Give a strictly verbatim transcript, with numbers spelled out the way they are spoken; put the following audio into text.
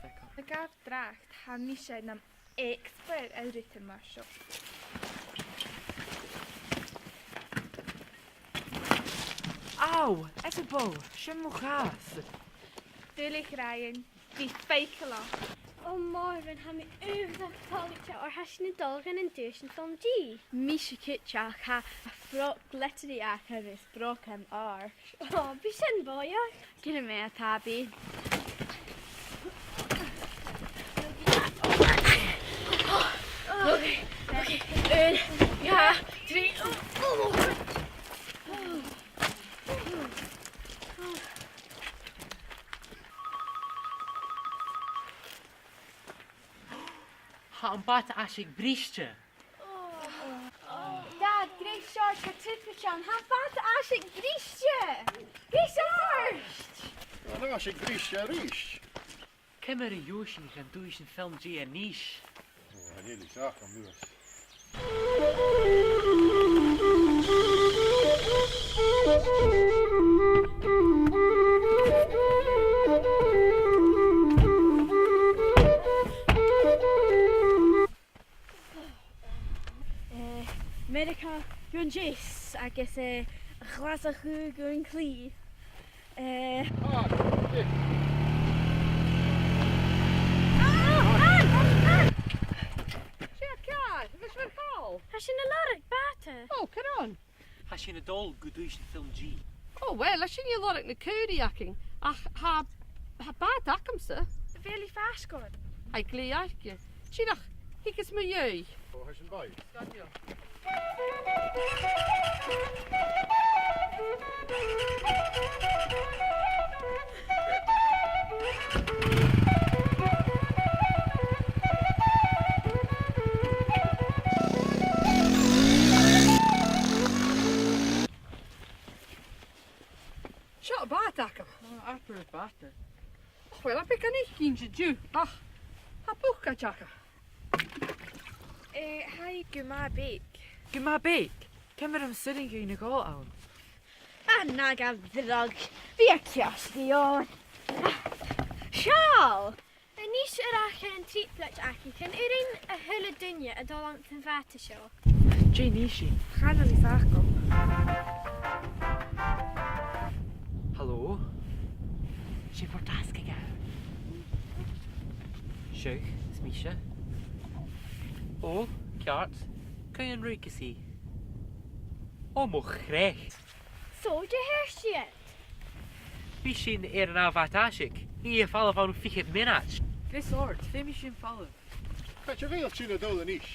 Aig a' bhreac, tha mise nam expert air rudan mar seo. Au, Isabel, sin mo chas. Duilich, Ryan. Bidh faiceallach. O Mòrag, tha mi uabhasach toilichte, oir tha sinn a' dol dhan an duaisean FilmG. Mise cuideachd, tha am froc glittery agam is brògan àrd. O, bidh sin bòidheach. Gheibh mi a tha bi. Okay, okay. Aon, dhà, trì. Tha am bàta-aiseig briste. Dad, greas ort, tha toothbrush ann. Tha am bàta-aiseig briste! Greas ort! Tha an aiseag briste a-rithist. Ciamar a gheibh sinn dhan duaisean FilmG a-nis? O, chan eil fhios agam, Lewis. Eh, Meiriceá gu an deas agus, eh, Glaschu gu an clì. Eh. Ah, yeah. Ah, Ann, Ann, Ann! Seadh, ceart, a bheil sibh air chall? Tha sinn a' lorg bàta. O, ciamar? Tha sinn a' dol gu duaisean FilmG. O, uill, tha sinn a' lorg na caoraich againn, ach tha, tha bàta agamsa. A bheil i faisg oirnn? Tha i glè fhaisg. Dìreach, thig thusa mu dheireadh. O, tha sin math. Sgoinneil. Seo am bàta agam. O, abair bàta. Och, uill, tha beagan ùidh innte an-diugh, ach tha bucaid agam. Eh, tha i gu math beag. Gu math beag? Ciamar a tha mi a' faireachdainn a' dol ann? Ah, na gabh dragh. Bidh e ceart gu leòr. Seall! A-nis, air ais chun an trioblaid againn, chan urrainn a h-uile duine a dhol anns a' bhàta seo. Dè nì sinn? Chan eil fhios agam. Halò? 'S e Port Asgaig a th' ann. Seadh, is mise. O, ceart. Cò an ruigeas i? O, mo chreach. So, dè their sibh? Bidh sinn air an ath bhàta-aiseig. Nì e falbh ann am fichead mionaid. Greas ort, feumaidh sinn falbh. Càit a bheil sinn a' dol a-nis?